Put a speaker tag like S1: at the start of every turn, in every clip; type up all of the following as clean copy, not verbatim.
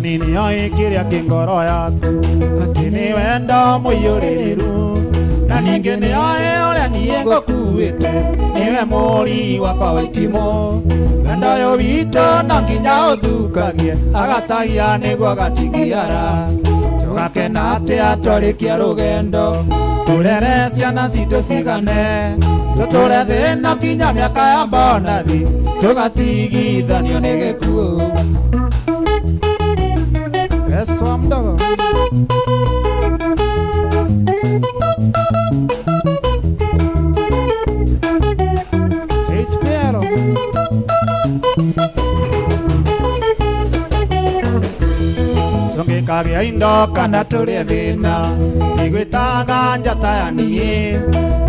S1: Ni nĩoĩ kĩrĩa kĩ ngoro yaku atĩ nĩ wendo mũiyũrĩrĩru na ningĩ nĩoĩ ũrĩa niĩ ngũkuĩte nĩwe mũri wakwa wa itimũ wendo ũyũ witũ no nginya ũthukagie agatagia nĩguo agatigiara tũgakena atĩa twarĩkia rũgendo tũrere ciana citũ cigane tũtũre thĩna nginya mĩaka ya mbonathi tũgatigithanio nĩ gĩkuũ. Yesu mdogo. HPL. Tũngĩkagĩa indo kana tũrĩe thĩna nĩgwĩtaga njata ya niĩ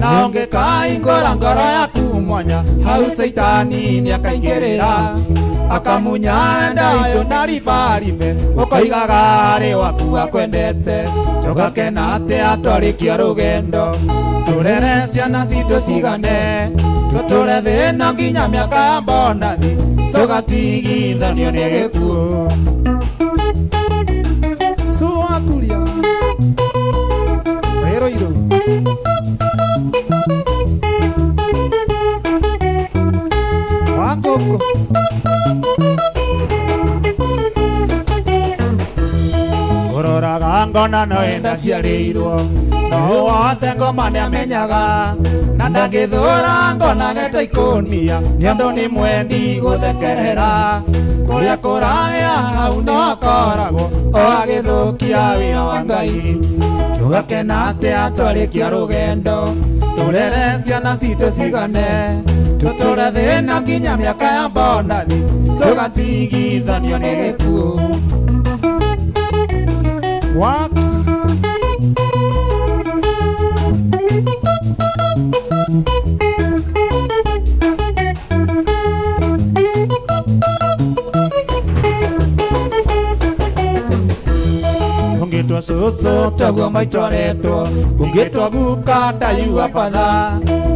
S1: na ũngĩkaingũra ngoro yaku mwanya hau caitani nĩakaingĩrĩra akamunya wendo witũ na ribaribe ũkoigaga arĩ waku akwendete tũgakena atĩa twarĩkia rũgendo tũrere ciana citũ cigane tũtũre thĩna nginya mĩaka ya mbonathi tũgatigithanio nĩ gĩkuũ. Suakuria Wĩrũirũ Wakũkũ Ngũroraga ngona no enda ciarĩirwo no wothe ngoma nĩamenyaga na ndangĩthũra ngona geta ikũnia nĩ ũndũ nĩ mwendi gũthekerera kũrĩa kũraya hau no akoragwo o agĩthũkia wĩra wa Ngai. Tũgakena atĩa twarĩkia rũgendo tũrere ciana citũ cigane tũtũre thĩna nginya mĩaka ya mbonathi tũgatigithanio nĩ gĩkuũ. What? Ungĩtwa cũcũ taguo maitũ aretwo ũngĩtwa guka ndayua batha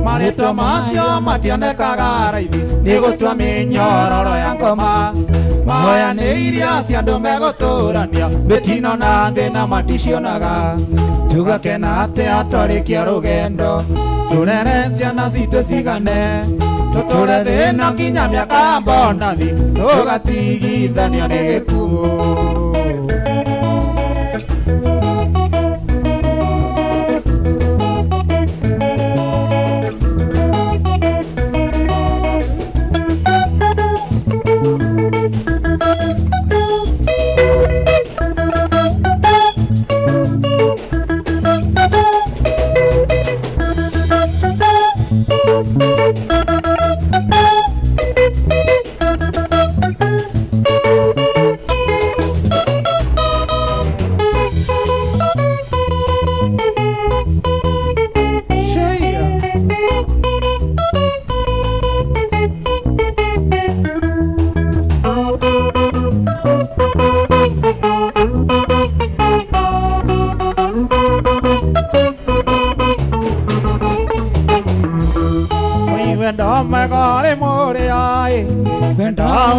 S1: marĩtwa macio mationekaga raithi nĩ gũtua mĩnyororo ya ngoma mahoya nĩ iria cia andũ megũtũrania mĩtino na thĩna maticionaga tũgakena atĩa twarĩkia rũgendo tũrere ciana citũ cigane tũtũre thĩna nginya mĩaka ya mbonathi tũgatigithanio nĩ gĩkuũ.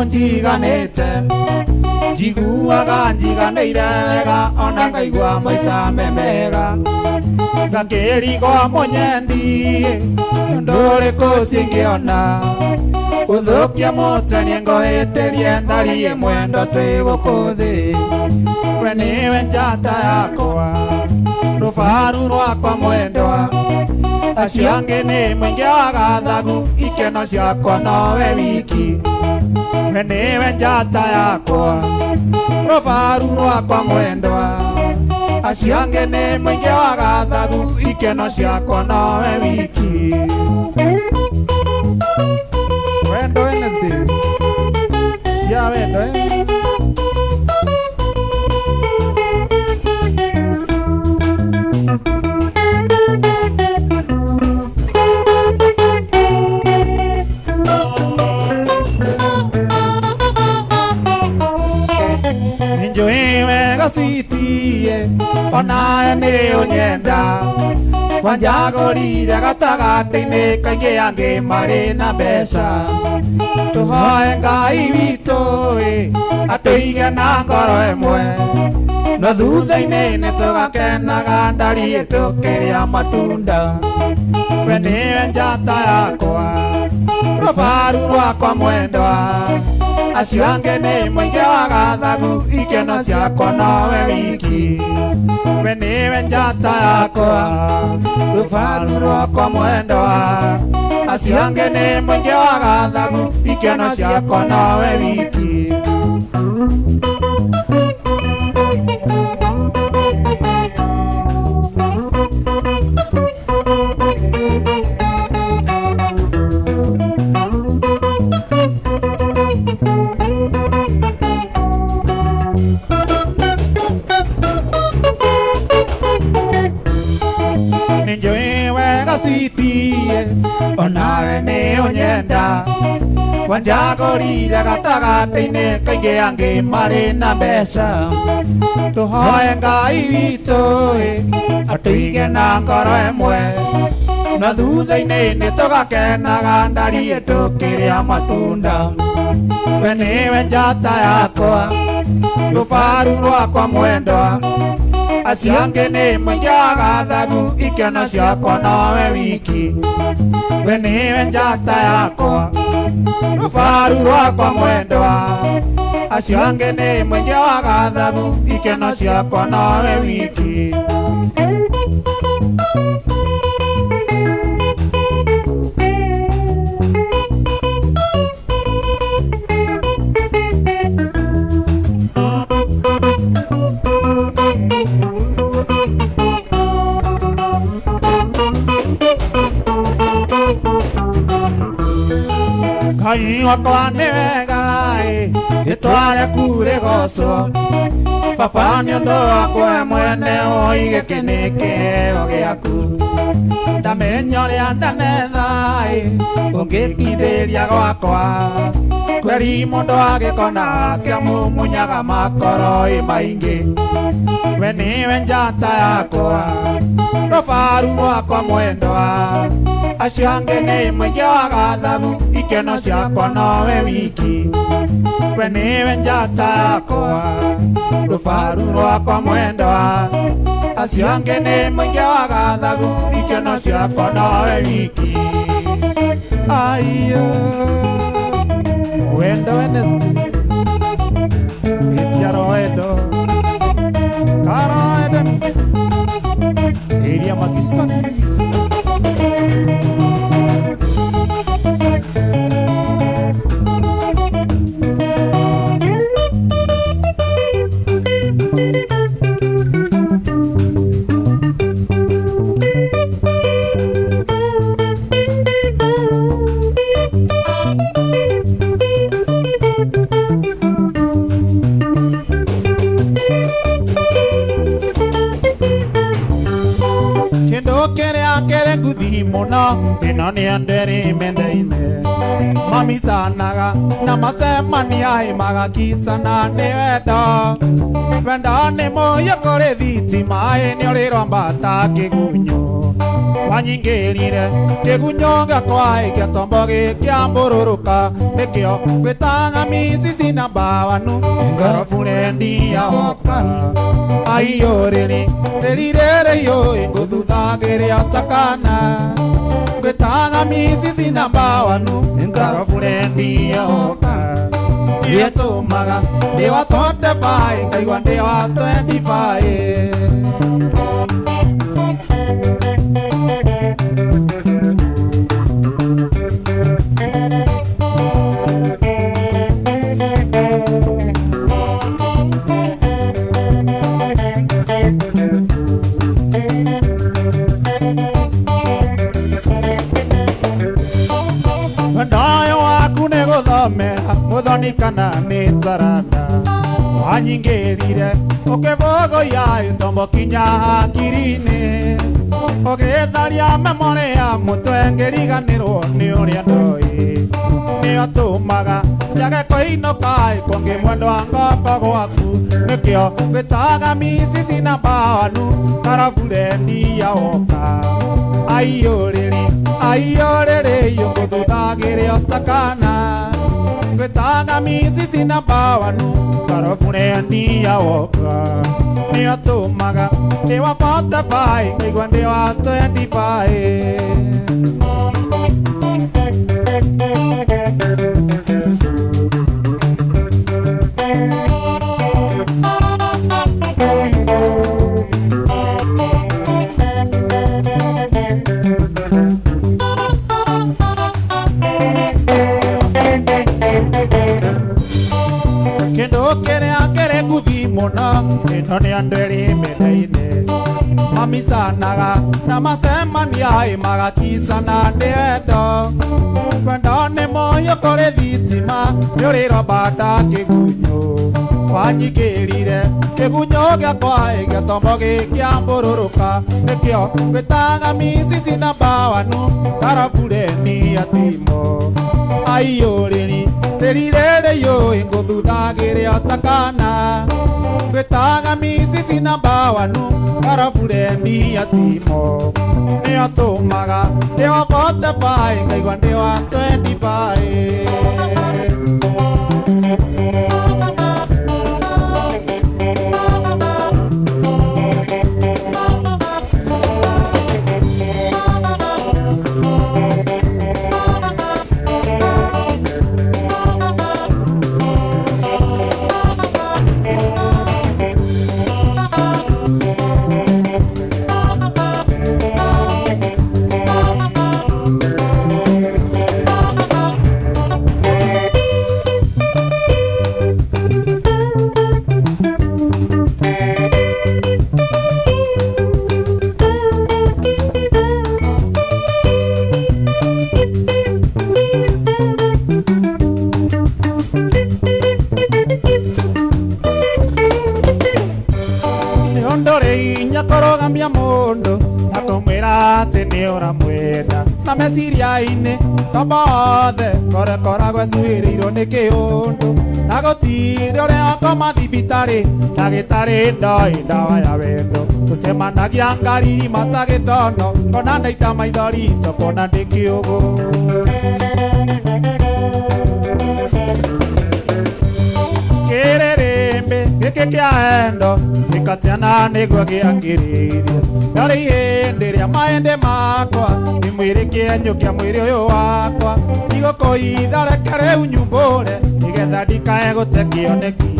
S1: Njiganĩte njiguaga njiganĩire wega ona ngaigua maica me mega ngakĩrigwo mũnyendi nĩ ũndũ ũrĩkũ cingĩona ũthũkia mũtwe nĩngũhĩtĩrie ndariĩ mwendo twĩ gũkũ thĩ we nĩwe njata yakwa rũbaru rwakwa mwendwa acio angĩ nĩ mũingĩ wa gathagu ikeno ciakwa nowe wiki we nĩwe njata yakwa rũbaru rwakwa mwendwa acio angĩ nĩ mũingĩ wa gathagu ikeno ciakwa nowe wiki. Wendo Wednesday cia wendo Njũĩ wega sweetie onawe nĩ ũnyenda wanjagũrire gatagatĩ-inĩ kaingĩ angĩ marĩ na mbeca tũhoe Ngai witũ ĩ Atũige na ngoro ĩmwe no thutha-inĩ nĩtũgakenaga ndariĩ tũkĩrĩa matunda. We nĩwe njata yakwa rũbaru rwakwa mwendwa acio angĩ nĩ mũingĩ wa gathagu ikeno ciakwa nowe wiki. We nĩwe njata yakwa rũbaru rwakwa mwendwa acio angĩ nĩ mũingĩ wa gathagu ikeno ciakwa nowe wiki. Onawe nĩ ũnyenda wanjagũrire gatagatĩ-inĩ kaingĩ angĩ marĩ na mbeca. Tũhoe Ngai witũ atũige na ngoro ĩmwe no thutha-inĩ nĩtũgakenaga ndariĩ tũkĩrĩa matunda. We nĩwe njata yakwa rũbaru rwakwa mwendwa acio angĩ nĩ mũingĩ wa gathagu ikeno ciakwa nowe wiki. We nĩwe njata yakwa rũbaru rwakwa mwendwa acio angĩ nĩ mũingĩ wa gathagu ikeno ciakwa nowe wiki. Ngai wakwa nĩ wega rĩtwa rĩaku rĩgocwo baba nĩ ũndũ wakwa mwene ũige gĩkĩ nĩ kĩheo gĩaku. Ndamenya ũrĩa ndanetha ũngĩkindĩria gwakwa kweri mũndũ agĩkona kĩamumunyaga makoro maingĩ. We nĩwe njata yakwa rũbaru rwakwa mwendwa acio angĩ nĩ mũingĩ wa gathagu ikeno ciakwa nowe wiki. We nĩwe njata yakwa rũbaru rwakwa mwendwa acio angĩ nĩ mũingĩ wa gathagu ikeno ciakwa nowe wiki. Aiyo wendo Wednesday itiaroedo karoedo iria magisoni. Muno ĩno nĩ andũ erĩ mendaine mamicanaga na macemania magakicana nĩ wendo. Wendo nĩ mũhiũ kũrĩ thitima nĩ ũrĩrwambata kĩgunyũ wanyingĩrire kĩgunyũ gĩakwa gĩatombo gĩkĩambũrũrũka nĩkĩo ngwĩtaga micici na mbawanu ngoroburendi ya oka aiyũrĩrĩ rĩrirĩrĩiyũ ngũthuthagĩrĩa takana ngwĩtaga micici na mbawanu ngoroburendi ya oka ĩtũmaga ndĩ wa 25 ngaigua ndĩ wa 25. Muthoni kana nĩ taranda wanyingĩrire ũkĩbogoia itombo kinya hakiri-inĩ ũgĩtharia memorĩ ya mũtwe ngĩriganĩrwo nĩ ũrĩa ndoĩ nĩyo tũmaga njage kũinũka kũngĩ mwendwa ngoko gwaku nĩkĩo ngwĩtaga micici na mbawanu karaburendi ya woka aiyũrĩri Aiorere yokuthuthagĩre otakana ngwĩtaga misisi na bawanu karoburendia woka nĩatũmaga ndĩ wa 45 ngaigua ndĩ wa 25. Ĩno nĩ andũ erĩ mendaine mamisanaga na macemania magakicana nĩ wendo wendo nĩ mũhiũ kũrĩ thitima nĩ ũrĩrobata kĩgunyũ wanyingĩrire kĩgunyũ gĩakwa gĩtombo gĩkĩambũrũrũka nĩkĩo ngwĩtaga misisi na bawanu karabureni atimo aiyũrĩri rĩrirĩrĩ yũĩ ngũthuthagĩre otakana ngwĩtaga misisi na bawanu karabureni atimo nĩatũmaga ndĩ wa 45 ngaigua ndĩ wa 25. Kũrũgamia mũndũ na kũmwĩra atĩ nĩ ũramwenda na meciria-inĩ tombo othe korekoragwo ecuhĩrĩirwo nĩ kĩũndũ na gũtirĩ ũrĩa akoma thibitarĩ ndagĩtarĩ ndoĩ ndawa ya wendo tũcemanagia ngariri matagĩtono kona ndaita maithori tokona ndĩ kĩũgũ. Kĩrĩrĩmbĩ gĩkĩ kĩa endo gĩkatiana nĩguo gĩakĩrĩirie ndarĩ ihĩndĩ rĩa mahĩndĩ makwa nĩ mwĩrĩ kĩenyũ kĩa mwĩrĩ ũyũ wakwa igũkũitha reke rĩu nyumbũre nĩgetha ndikae gũte kĩoneki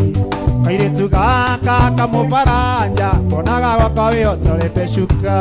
S1: kairĩtu gaka kamũbaranja konaga gwakwa wĩhotorete cuka.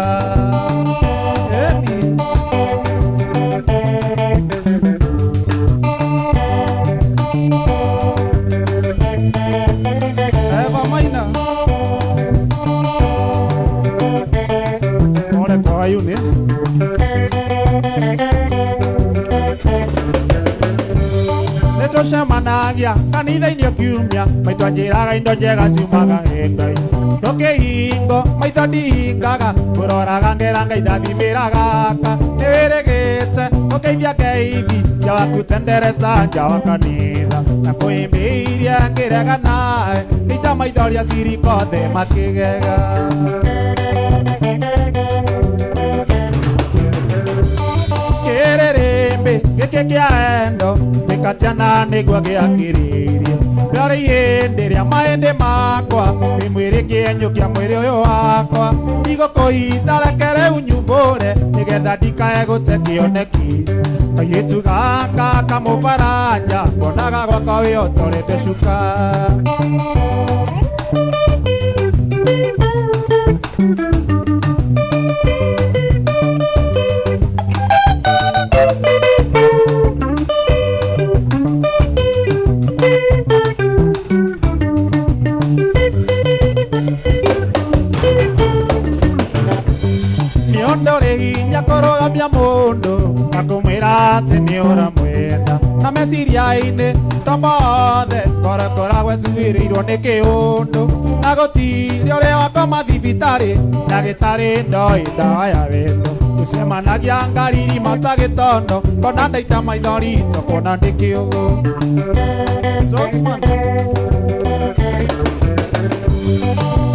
S1: Nĩtũcemanagia kanitha-inĩ o kiumia maitũ anjĩraga indo njega ciumaga he Ngai tũkĩhingo maitho ndihingaga kũroraga ngera Ngai ndathimĩra gaka nĩwĩrĩgĩte ũkĩithia ngeithi cia waku tendereza nja wa kanitha na kũhĩmbĩirie ngĩrega nawe nĩita maithoria cirikothe makĩgega. Kĩrĩrĩmbĩ gĩkĩ kĩa endo gĩkatiana nĩguo gĩakĩrĩirie ndarĩ ihĩndĩ rĩa mahĩndĩ makwa nĩ mwĩrĩ kĩenyũ kĩa mwĩrĩ ũyũ wakwa igũkũitha reke rĩu nyumbũre nĩgetha ndikae gũte kĩoneki kairĩtu gaka kamũbaranja konaga gwakwa wĩhotorete cuka. Kũrũgamia mũndũ na kũmwĩra atĩ nĩ ũramwenda na meciria-inĩ tombo othe korekoragwo ecuhĩrĩirwo nĩ kĩũndũ na gũtirĩ ũrĩa wakoma thibitarĩ ndagĩtarĩ ndoĩ ndawa ya wendo tũcemanagia ngariri matagĩtono kona ndaita maithori tokona ndĩ kĩũgũ.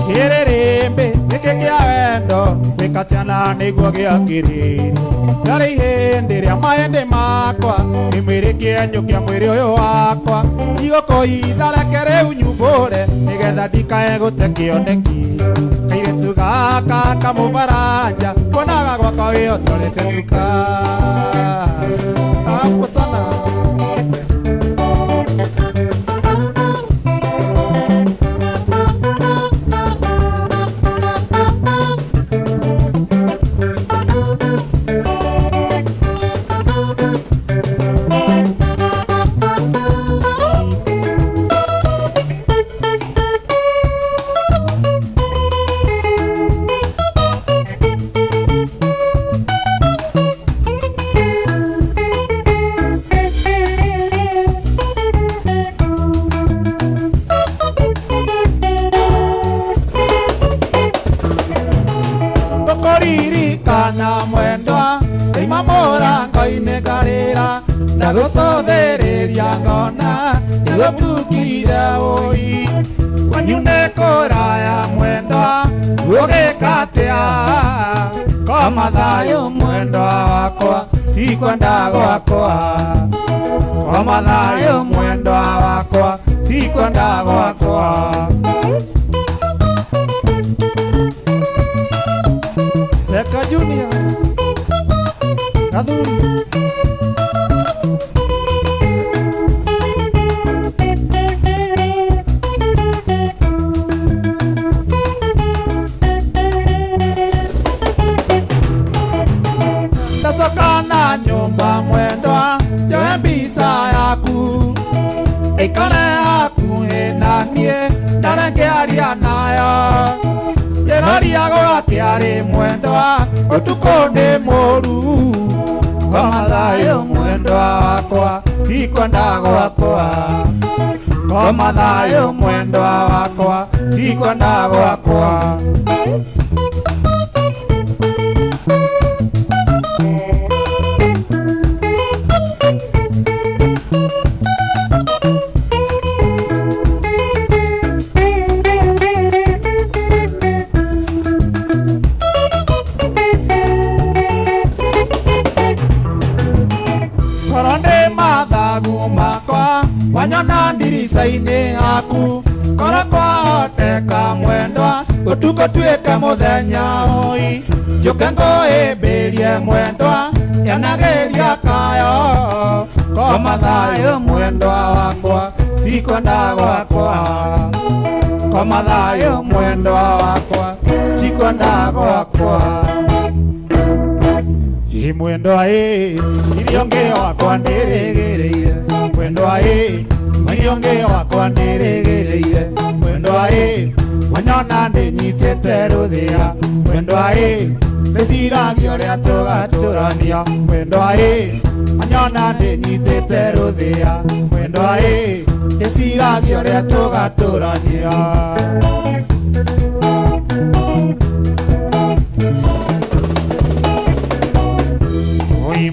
S1: Kĩrĩrĩmbĩ gĩkĩ Gĩkĩ kĩa wendo gĩkatiana nĩguo gĩakĩrĩrie ndarĩ ihĩndĩ rĩa mahĩndĩ makwa nĩ mwĩrĩ kĩenyũ kĩa mwĩrĩ ũyũ wakwa igũkũitha reke rĩu nyumbũre nĩgetha ndikae gũte kĩoneki kairĩtu gaka kamũbaranja kuonaga gwakwa wĩhotorete cuka hapo sana. Kana mwendwa ima mũrango-inĩ ngarĩra ndagũcũthĩrĩria ngona nĩgũtukire ũi kwanyu nĩ kũraya mwendwa ũgĩka atĩa koma thayũ mwendwa wakwa ti kwenda gwakwa koma thayũ mwendwa wakwa ti kwenda gwakwa. Seka Junior Kadhuri Ndacoka na nyũmba mwendwa njoe mbica yaku ĩikare hakuhĩ na niĩ ndare ngĩaria nayo ndĩroria gũgakĩarĩ mwendwa ũtukũ nĩ mũru koma thayũ mwendwa wakwa ti kwenda gwakwa koma thayũ mwendwa wakwa ti kwenda gwakwa. Wanyona ndirica-inĩ haku koro kwahoteka mwendwa ũtukũ tuĩke mũthenya ũi njũke ngũhĩmbĩrie mwendwa nyonageria kayo koma thayũ mwendwa wakwa ti kwenda gwakwa koma thayũ mwendwa wakwa ti kwenda gwakwa. Ĩ mwendwa ĩ irio ngĩ wakwa ndĩrĩgĩrĩire mwendwa ĩ irio ngĩ wakwa ndĩrĩgĩrĩire mwendwa ĩ wanyona ndĩnyitĩte rũthĩa mwendwa ĩ ndĩciragia ũrĩa tũgatũrania mwendwa ĩ wanyona ndĩnyitĩte rũthĩa mwendwa ĩ ndĩciragia ũrĩa tũgatũrania.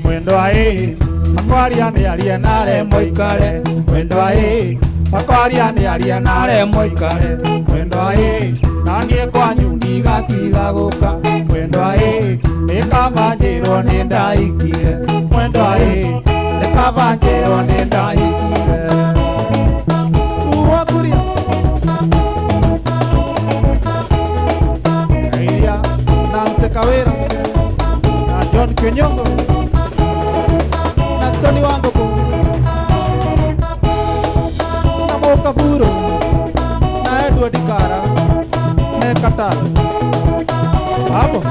S1: Mwendwa ĩ makwaria nĩ arie nare mũikare mwendwa ĩ makwaria nĩ arie nare mũikare mwendwa ĩ naniĩ kwanyu ndigatiga gũka mwendwa ĩ nĩ kaba njĩrwo nĩ ndaikire mwendwa ĩ nĩ kaba njĩrwo nĩ ndaikire. Suwakuria Iria Nancy Kawira na John Kenyongo na Tony Wanguku na Mokafuro na Edward Kara na Katara hapo.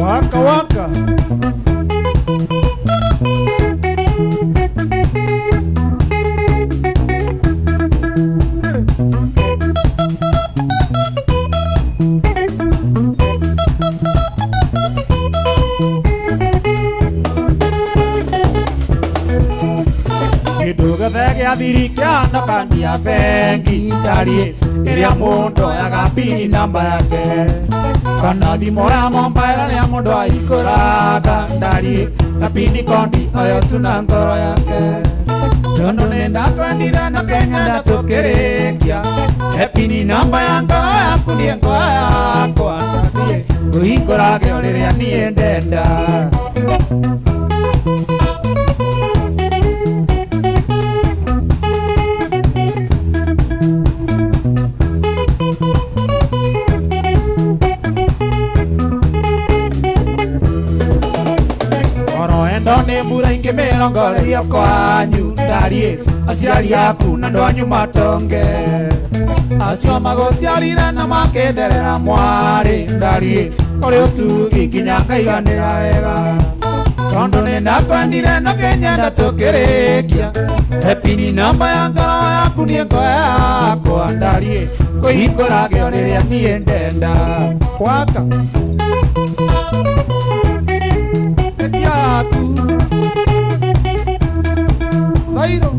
S1: Waka waka. Gĩthege athiri kĩano kandia bengi ndarie ĩrĩa mũndũ oyaga pini namba yake. Kana thimũ ya mombaĩra rĩa mũndũ ahingũraga ndariĩ na pini kondi oyo tu na ngoro yake. Tondũ nĩ ndakwendire na kĩnyenda tũkĩrĩkia epini namba ya ngoro yaku niĩ ngoro yakwa ndariĩ ngũhingũrage o rĩrĩa niĩ ndenda. Oro endo nĩ mbura ingĩmĩrongoreria kwanyu ndariĩ aciari aku na andũ anyu matonge acio magũciarire na makĩnderera mwarĩ ndariĩ kũrĩ ũtugi nginya ngaiganĩra wega. Tondũ nĩ ndakwendire na kĩnyenda tũkĩrĩkia epini namba ya ngoro yaku niĩ ngoro yakwa ndariĩ ngũhingũrage o rĩrĩa niĩ ndenda. Gwaka yaku Thairũ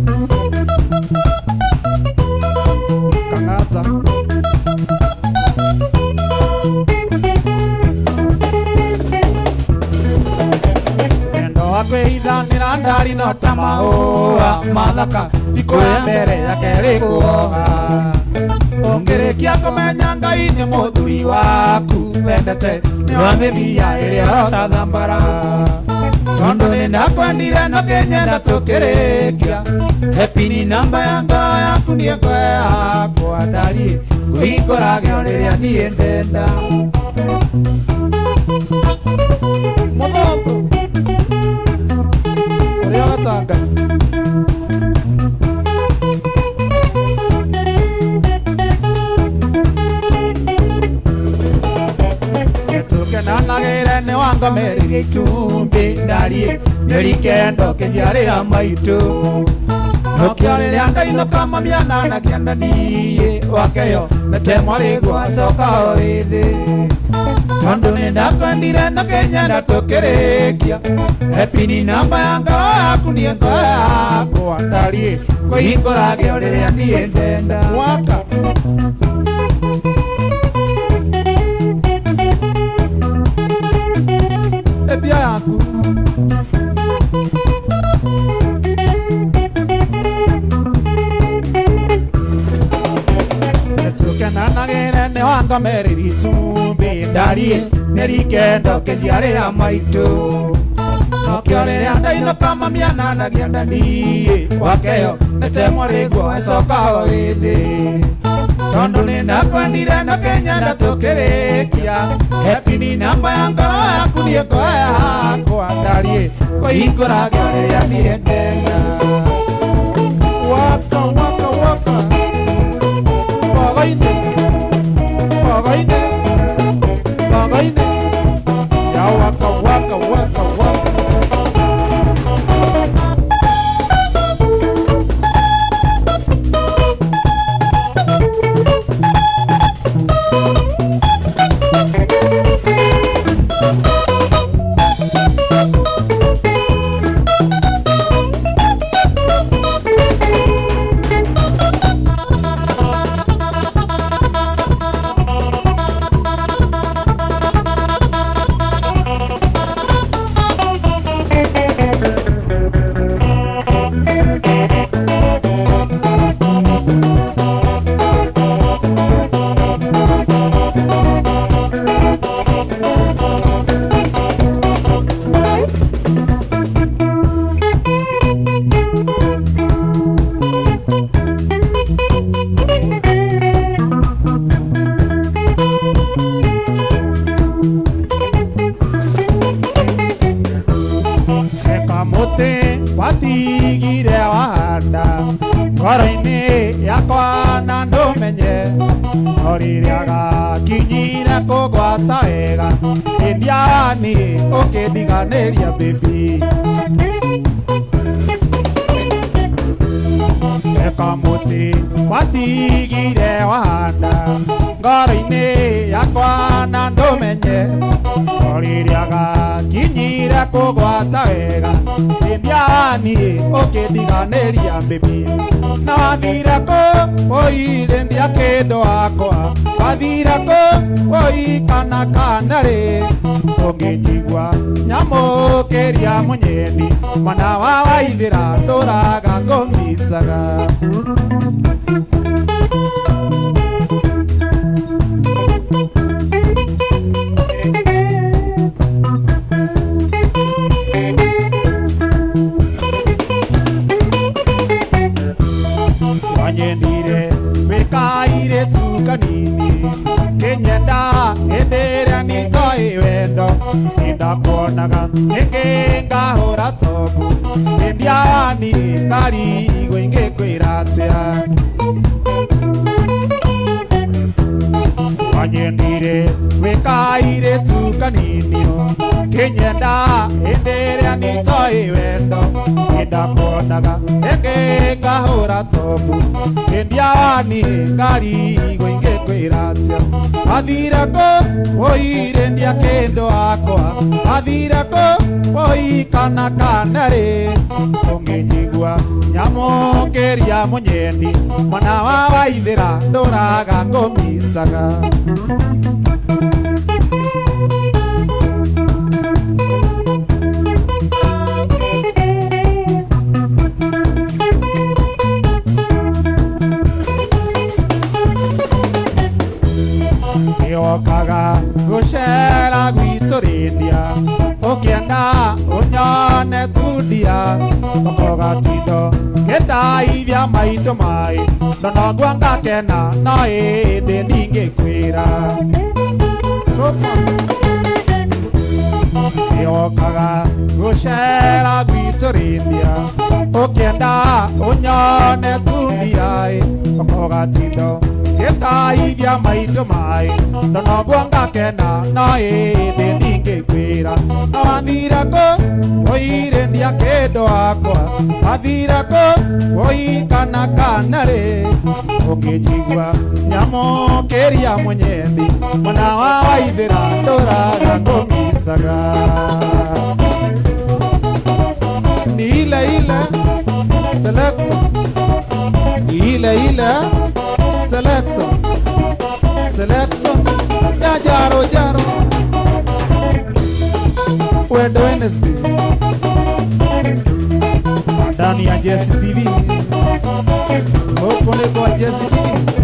S1: Kang'ata Wendo wa kwĩhithanĩra ndari no ta mahũa mathaka thikũ ya mbere ya kerĩ kuoha. Ũngĩrĩkia kũmenya Ngai nĩ mũthuri waku wendete nĩ wa mĩthia ĩrĩa ũtathambara. Tondũ nĩ ndakwendire na kĩnyenda tũkĩrĩkia epini namba ya ngoro yaku niĩ ngoro yakwa ndariĩ ngũhingũrage o rĩrĩa niĩ ndenda. Mũthũngũ ũrĩa gatanga tũkenanagĩre nĩ wangomeririe itumbĩ ndariĩ mĩeri kenda ũkĩnjiarĩra maitũ. Nokĩo rĩrĩa ndainũka mami ananagia na niĩ wakeyo mete mwarĩguo acoka o wĩthĩ. Tondũ nĩ ndakwendire na kĩnyenda tũkĩrĩkia epini namba ya ngoro yaku niĩ ngoro yakwa ndariĩ ngũhingũrage o rĩrĩa niĩ ndenda. Gwaka embia yaku tũkenanagĩre nĩ wangomeririe itumbĩ ndariĩ mĩeri kenda ũkĩnjiarĩra maitũ. Nokĩo rĩrĩa ndainũka mami ananagia na niĩ wakeyo mete mwarĩguo acoka o wĩthĩ. Tondũ nĩ ndakwendire na kĩnyenda tũkĩrĩkia epini namba ya ngoro yaku niĩ ngoro yakwa ndariĩ ngũhingũrage o rĩrĩa niĩ ndenda. Waka waka waka Bogoinĩ Bogoinĩ Bogoinĩ ya waka waka waka waka. Watigire wahanda ngoro-inĩ yakwa na ndũmenye no rĩrĩa gakinyire kũgwata wega ĩndiani ũkĩndiganĩria baby. Eka mũtĩ watigire wahanda ngoro-inĩ yakwa na ndũmenye no rĩrĩa gakinyire kũgwata wega ĩndiani ũkĩndiganĩria baby. Na wathire kũ ũire ndia kĩndũ wakwa wathire kũ Oi kana kanarĩ ũngĩnjigua nyamũkĩria mũnyendi mwana wa waithĩra ndũraga ngũmicaga. Wanyendire wĩkaire tu kanini kĩnyenda hĩndĩ ĩrĩa nitoĩ wendo nĩndakuonaga ĩngĩ ngahũra tobu ĩndiawanire ngarigwo ingĩkwĩra atĩa. Wanyendire wĩkaire tu kanini kĩnyenda hĩndĩ ĩrĩa nitoĩ wendo nĩndakuonaga ĩngĩ ngahũra tobu ĩndiawanire ngarigwo ingĩkwĩra atĩa. Athire kũ oire ndia kĩndũ akwa athire kũ oi kana kanarĩ ũngĩnjigua nyamũkĩria mũnyendi mwana wa waithĩra ndũraga ngũmicaga. Nĩwokaga gũcera gwitũ rĩndia ũkĩenda ũnyone tundia ũkogatindo kĩndaithia maitũ maĩ ndonogua ngakena no ĩndĩ ndingĩkwĩra. Nĩwokaga gũcera gwitũ rĩndia ũkĩenda ũnyone tundia ũkogatindo kĩndaithia maitũ maĩ ndonogua ngakena no ĩndĩ ndingĩkwĩra. Na wathire kũ oire ndia kĩndũ akwa wathire kũ oi kana kanarĩ ũngĩnjigua nyamũkĩria mũnyendi mwana wa waithĩra ndũraga ngũmicaga. Ni ile ile selection ile ile selection selection ya jaro jaro Wendo Wednesday ndani ya Jesse TV. Huko ni kwa Jesse TV.